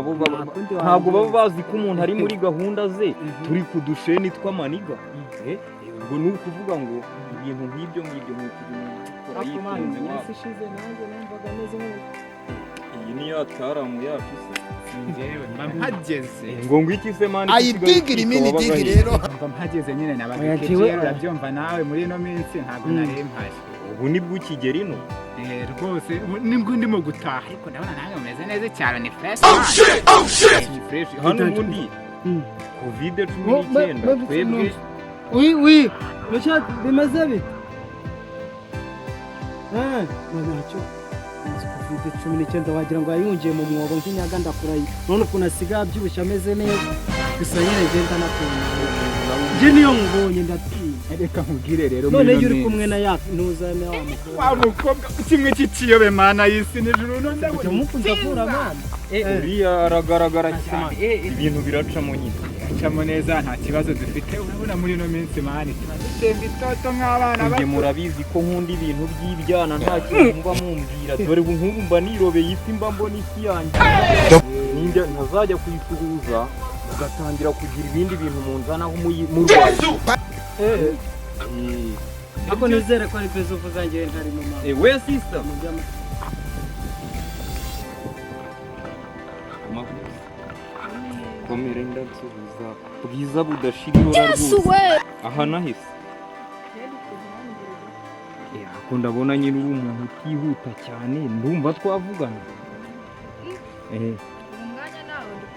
Nabo Nta kundi ntabwo baba wabigenza. bazi ko umuntu ari muri gahunda ze, turi ku dusheni tw'amaniga. Ubwo ni ukuvuga ngo ibintu nk'ibyo ngibyo ni ukujya umuntu abikora Ariko man, yitonze. Iminsi ishize nanjye numvaga meze nk'ubu. Iyi ni ya taramu yacu se? Njyewe mba mpageze. Ngo iki se, man? Ayidigira imini digi rero. Mba mpageze nyine. Oya, Nabaga njyewe- kera, urabyumva nawe, muri ino minsi ntabwo nari mpari. Ubu nibwo ukigera ino? Rwose ubu nibwo ndimo gutaha, ariko ndabona nawe umeze neza cyane, ni fresh. Ni fresh hano ubundi. COVID cumi Mo- n'icyenda twebwe. Oui, oui. Monsieur, bimeze bite? Ntacyo. COVID-19 wagira ngo yayungiye mu mwobo nk'inyaga, ndakurahiye. None ukuntu asigaye abyibushye ameze neza. Gusa nyine ngenda nakunda. Njye niyo nkubonye ndatinya. Reka nkubwire rero, None muri iyo ino uri minsi kumwe na ya ntuza na wa mukobwa. Wa mukobwa kimwe cy'ikiyobe, mana y'isi n'ijuru, none Ujya ndabona mukunda kura, mwana. Uriya aragaragara cyane, ibintu biracamo nyine. Acamo neza, nta kibazo dufite. Urabona muri ino minsi, man, tuba dutemba itoto nk'abana Njye bato. murabizi ko nkunda ibintu by'ibyana, nta kintu mba mumbwira. Dore ubu nk'ubu mba nirobeye ifi, mba mbona isi yanjye. Ninjya ntazajya kuyisuhuza mugatangira kugira ibindi bintu munzanaho murwaye. Ariko nizere ko ari beza uvuze, njyewe ntarimo, mama. We sister. Mu by'ama- Komere, ndabsuhuza bwiza budashira irora rwose. Aha nahise. Ako ndabona nyine uri umuntu utihuta cyane, ndumva twavugana. Umwanya nawe ndi.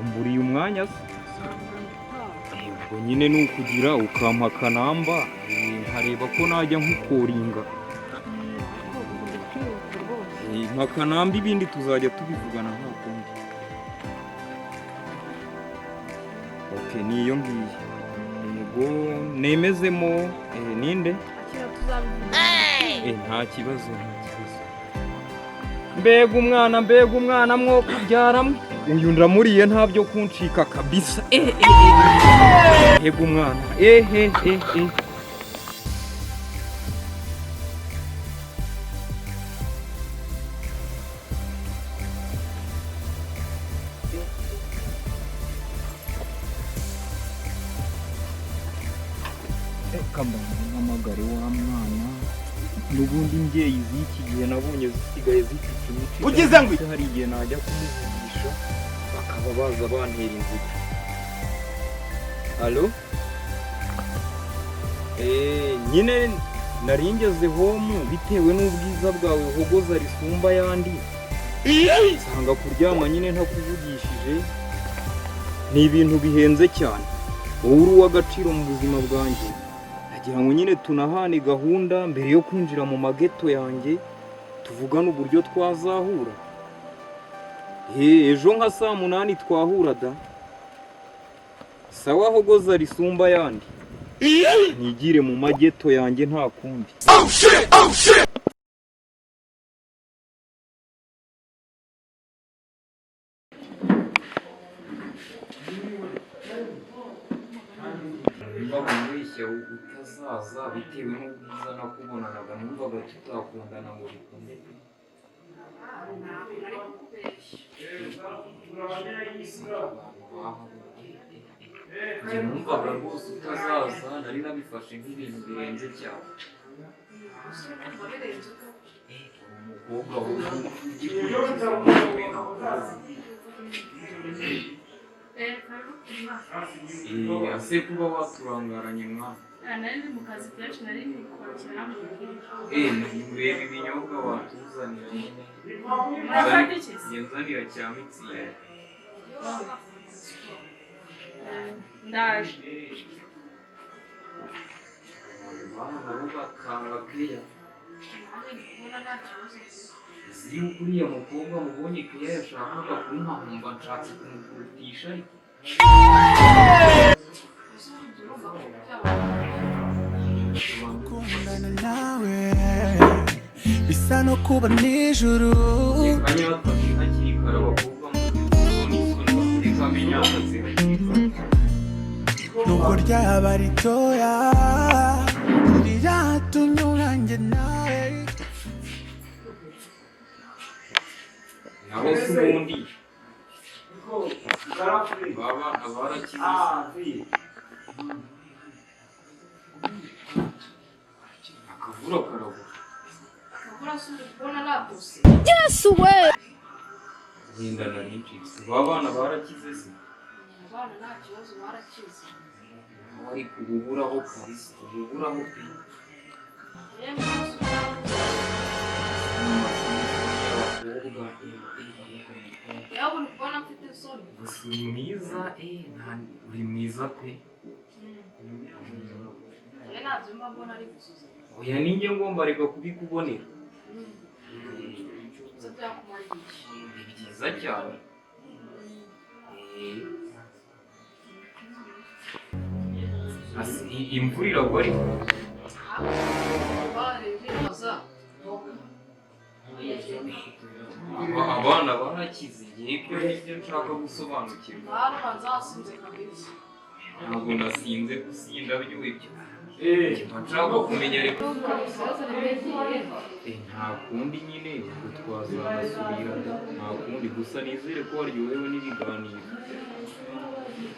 Umburiye umwanya se? Ubwo nyine ni ukugira ukampa akanamba, nkareba ko najya nkukoringa. Mpa akanamba, ibindi tuzajya tubivugana nta kundi. Ok, niyo ngiyo. Yego, nemezemo. Ninde? Akira, tuzabivuga. Nta kibazo, nta kibazo. Mbega umwana, mbega umwana, mwo kubyaramwe uyu ndamuriye, nta byo kuncika kabisa. Mbega umwana. Reka mpamagare wa mwana. N'ubundi imbyeyi z'iki gihe nabonye zisigaye zifite imico Ugize ngo idahwitse, hari igihe najya kumuvugisha bakaba baza bantera inzira. Allo? Nyine nari ngeze home, bitewe n'ubwiza bwawe hogoza risumba ayandi, nsanga kuryama nyine ntakuvugishije ni ibintu bihenze cyane. Wowe uri uw'agaciro mu buzima bwanjye, nagira ngo nyine tunahane gahunda mbere yo kwinjira mu mageto yanjye, tuvugane uburyo twazahura. Ejo nka saa 8 twahura da. Sawa, hogoza risumba ayandi, nigire mu mageto yanjye, nta kundi. Numvaga mbeshya utazaza bitewe n'ubwiza nakubonanaga, numvaga tutakundana ngo bikunde pe. Abantu baho, njye numvaga rwose utazaza, nari nabifashe nk'ibintu birenze cyane. Umukobwa wowe ugikurikiza wowe nakuzi. Ase kuba waturangaranye, mwana? Nari ndi mu kazi kenshi, nari ndi kwakira. Ureba ibinyobwa watuzanira nyine. Murafata iki se? Njye nzanira cya Mützig. Ndaje. Bana nabo bakanga keya. Nanjye ndi kubona nta kibazo. Uzi yuko uriya mukobwa mubonye keya yashakaga kumpa, nkumva nshatse kumukurutisha, ariko Gukundana nawe bisa no kuba nijoro. Reka nyatatse hakiri kare, abakobwa mu isoni, reka mbe nyatatse hakiri kare. Nubwo ryaba ritoya, riratunyurange nawe. Naho se ubundi Baba barakize. Akavura karagwa. Akavura si uri kubona natose. Yesu we! Wenda nari ncitse. Ba bana barakize se? Abana nta kibazo, barakize. Ariko ububuraho kabisa, ububuraho pe. Yewe Abakobwa. yewe, uri kubona mfite isoni. Gusa uri mwiza, uri mwiza pe. Yewe ntabyo mba mbona ari gusuza. Oya, ninjye ngomba reka kubikubonera. Gusa byakumara iki? Ni byiza cyane. Imvura iragwa ariko. Bibaza. Abana barakize, igihe ibyo nibyo nshaka gusobanukirwa. Hano banzasinze kabisa. Ntabwo nasinze, gusinda by'ibyo. Nshaka kumenya ariko. Nta kundi nyine, ubwo twazanasubira, nta kundi. Gusa nizere ko waryohewe n'ibiganiro.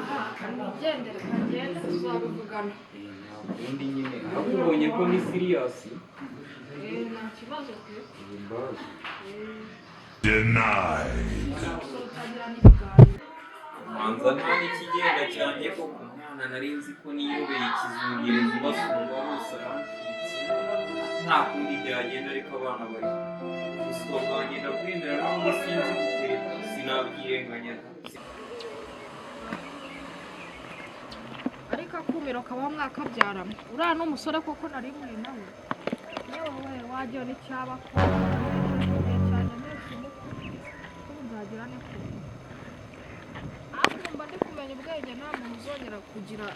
Aha, kanigendere kagende, tuzabivugana. Nta kundi nyine, ariko ubonye ko ni serious. Nta kibazo pe. Mbazi. Denied. Utagira n'ibiganiro. Manza nta n'ikigenda cyanjye koko. Umwana nari nzi ko niyobeye ikizungereza ubasumba bose arancitse. Nta kundi byagenda, ariko abana bari ubuswa bwanjye ndakwemera, nubwo sinzi gutereta sinabyirenganya. Ariko akumiro kabaho mwakabyaramo. Uriya ni umusore koko nari mwe nawe. Yewe we, wagira n'icyaba ko cyane nzagira ni kure. Ariko mba ndi kumenya ubwenge, nta muntu uzongera kugira,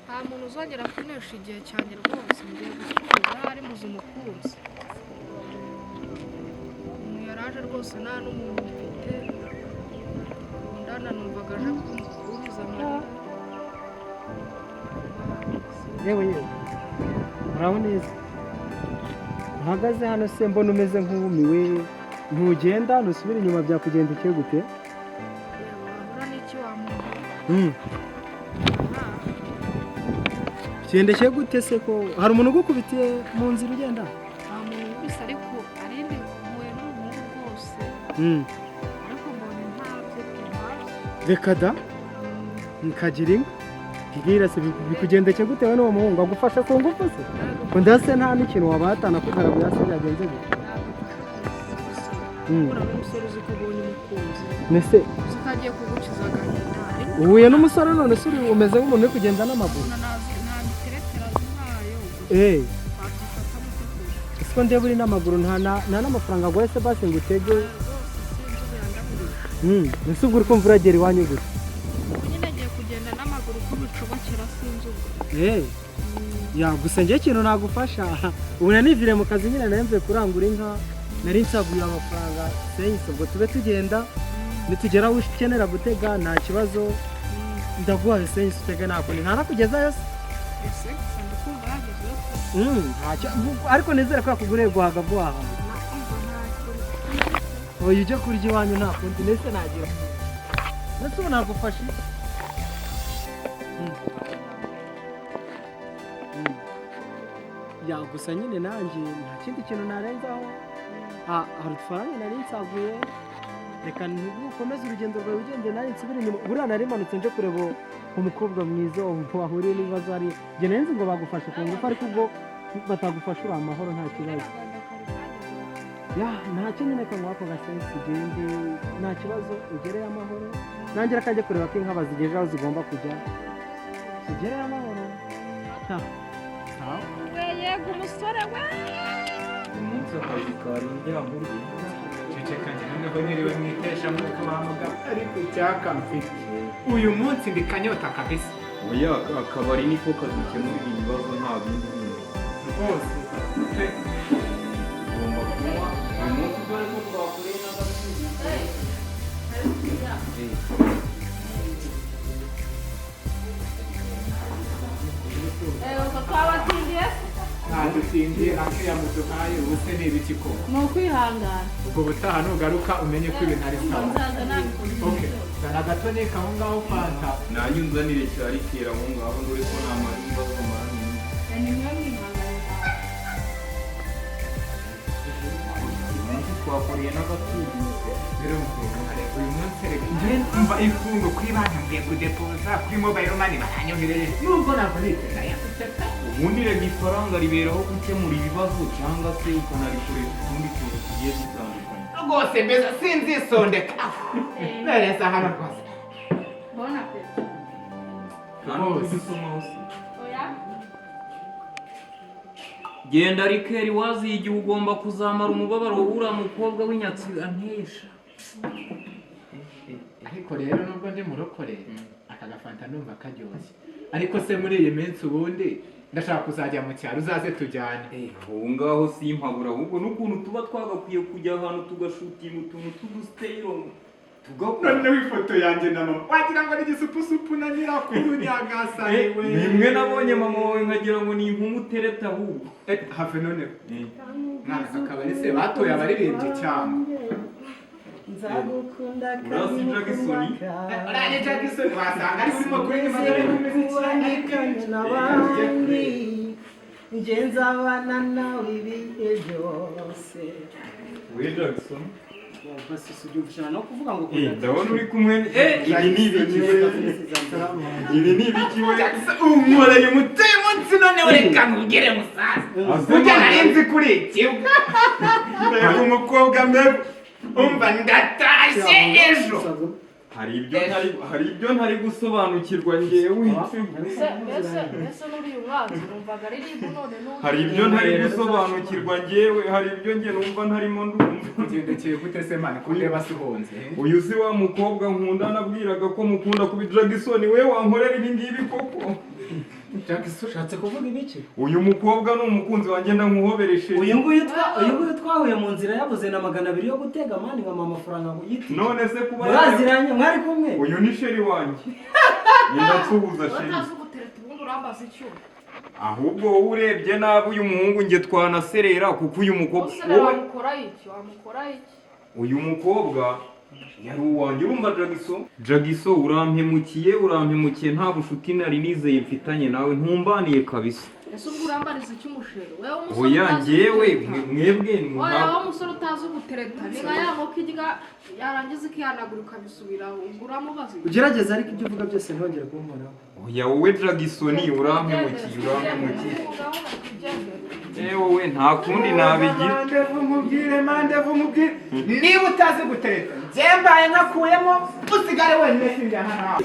nta muntu uzongera kunesha igihe cyanjye rwose. Ngiye gusubiza ahari muzi umukunzi. Umuntu yaraje rwose, nta n'umuntu mfite nkundana, numvaga aje kubiza amarira. Yewe yewe, uraho neza? Uhagaze hano se mbona umeze nk'uwumiwe, ntugenda ntusubire inyuma, byakugendekeye gute? Wahura n'iki wa muntu? Bigendekeye gute se, ko hari umuntu ugukubitiye mu nzira ugenda? Nta muntu wese, ariko arindi mpuye n'umuhungu rwose. Ariko mbonye ntabyo pe, ntabyo. Reka da, nkagira inka. Mbwira se, bikugendekeye gute we n'uwo muhungu? Agufasha ku ngufu se? Undi se nta n'ikintu wabatana kugaraguye se, byagenze gute? Uhura n'umusore uzi ko ubonye umukunzi, Nese uzi ko agiye kugukiza agahinda, ariko uhuye n'umusore none se umeze nk'umuntu uri kugenda n'amaguru? ubona nta miteretera azi ntayo. Wabyifata mute kure? Ese ko ndeba uri n'amaguru, nta n'amafaranga aguhaye se basi ngo utege? Rwose sinzi ubu yandagurije. Ese ubwo uri kumva uragera iwanyu gute? Ubu nyine agiye kugenda n'amaguru uko bicobokera, sinzi ubwo. Ya, gusa njye ikintu nagufasha, ubu nanivire mu kazi nyine, nari mvuye kurangura inka, nari nsaguye amafaranga senyise, ubwo tube tugenda, nitugera aho ukenera gutega nta kibazo, ndaguha senyise utege, nta kundi ntanakugezayo se. Ese gusa ndikumva yagezeyo pe. Ntacyo, ariko nizere ko yakuguriye guhaga vuba aha. Nakumva ntacyo. Oya, ujye kurya iwanyu, nta kundi. Ndetse nagira, ndetse ubu nagufasha iki? Ya, gusa nyine nanjye nta kindi kintu narenzaho. Hari udufaranga nari nsaguye, reka ukomeze urugendo rwawe ugende, nanjye nsubire inyuma. Buriya nari manutse nje kureba umukobwa mwiza wahuriye n'ibibazo hariya. Njye nari nzi ngo bagufashe ku ngufu, ariko ubwo batagufasha uri amahoro, nta kibazo. Ya, ntacyo nyine, kanguha ako gasensi ugende, nta kibazo, ugereyo amahoro. Nanjye reka njye kureba ko inka bazigejeje aho zigomba kujya. Ugereyo amahoro. Ha. Sawa. We yego umusore we. Umunsi akazi kari indyankurye. Ceceka, njye noneho niriwe mwiteshamutwe wa mugabo, ariko icyaka mfite uyu munsi ndi kanyota kabisa. Oya, akabari niko kadukemurira ibibazo, nta bindi bindi. Rwose pe. Tugomba kunywa uyu munsi, dore ko twakoreye n'agasubizo. Twabatindiye se? Ntadutindiye, akeya muduhaye ubu se ni ibiki koko? Ni ukwihangana. Ubwo butaha nugaruka umenye ko ibintu ari sawa. Nzaza nabikoze. Okay, sawa. Zana agatoneka aho ngaho fanta. Nanjye unzanire cyari kera aho ngaho, ndore ko namara ibibazo maranye. Ni mwe mwihangane. Umunsi twakoreye n'agaturo. Uyu munsi reka njye mva ifungo kuri banki, mvuye kudepoza kuri mobile money baranyohereje, nubwo navunitse ndayafite pe. Ubundi rega ifaranga riberaho gukemura ibibazo, cyangwa se ukanarikoresha utundi tuntu tugiye dutandukanye. Rwose mbese sinzisondeka nereza hano rwose. Bon appétit. Nta n'ubwo usomaho se? Oya. Genda rikeri, waziye igihe ugomba kuzamara umubabaro uriya mukobwa w'inyatsi antesha. Ariko rero nubwo ndi murokore, aka gafanta numva karyoshye. Ariko se muri iyi minsi ubundi ndashaka kuzajya mu cyaro, uzaze tujyane. Aho ngaho simpabura, ahubwo n'ukuntu tuba twagakwiye kujya ahantu tugashutinga utuntu tw'udusiteyiro tugakora. Noneho ifoto yanjye na mama wagira ngo ni igisupusupu na nyirakuru, nyagasani we. Nimwe nabonye mama wawe nkagira ngo ni inkumu utereta ahubwo. Have noneho mwana, akabari se batoye abaririmbyi cyangwa? Nzagukunda. Urasi Jackson? Uriya Jackson wasanga ari urimo kuririmba Kubandikanye n'abandi, njye nzabana nawe ibihe byose. We Jackson. Basi ubyumvishana no kuvuga ngo Ndabona uri kumwe, ibi ni ibiki we? Ibi ni ibiki we? Unkoreye umuti uyu munsi, noneho reka nkubwire musaza, burya nari nzi kuri ikibwa, mbega umukobwa, mbega, umva ndatashye ejo. Hari ibyo ntari gusobanukirwa ngewe. Mbese n'uriya umwanzi numvaga aririmba none n'uyu. Hari ibyo ntari gusobanukirwa ngewe, hari ibyo nge numva ntarimo ndumva. Kugendekeye gute se man, kundeba se uhonze? Uyu si wa mukobwa nkunda nabwiraga ko mukunda kubi? Jackson we, wankorera ibi ngibi koko? Jackson? Ushatse kuvuga ibiki? Uyu mukobwa ni umukunzi wanjye, ndamuhobereshe. Uyu nguyu twahuye mu nzira, yabuze na 200 yo gutega man, nkamuha amafaranga ngo yite. None se kuba Muraziranye? Mwari kumwe? Uyu ni chéri wanjye, ngenda nsuhuza chéri. Utazi ugutereta, ubundi urambaza icyo? Ahubwo wowe urebye nabi uyu muhungu nge twanaserera, kuko uyu mukobwa Use wowe wamukora iki? Wamukora iki? Uyu mukobwa yari uwanjye, urumva Jagiso? Jagiso, urampemukiye, urampemukiye, nta bushuti nari nizeye mfitanye nawe, ntumbaniye kabisa. Ese ubwo urambariza iki umusheri wewe, umusore Oya, utazi njyewe gutereta? Mwebwe Oya, wowe umusore utazi ugutereta ni nka ya nkoko irya yarangiza ikihanagura ikabisubiraho, ubwo uramubaza iki? Ugerageza, ariko ibyo uvuga byose ntongere kunkoraho. Oya, wowe Jagisoni, urampemukiye, urampemukiye. Eh, wowe nta kundi nabigira. Mandevu nkubwire, mandevu nkubwire, niba utazi gutereta njye mbaye nkakuyemo, usigare wenyine, sinjyana nawe.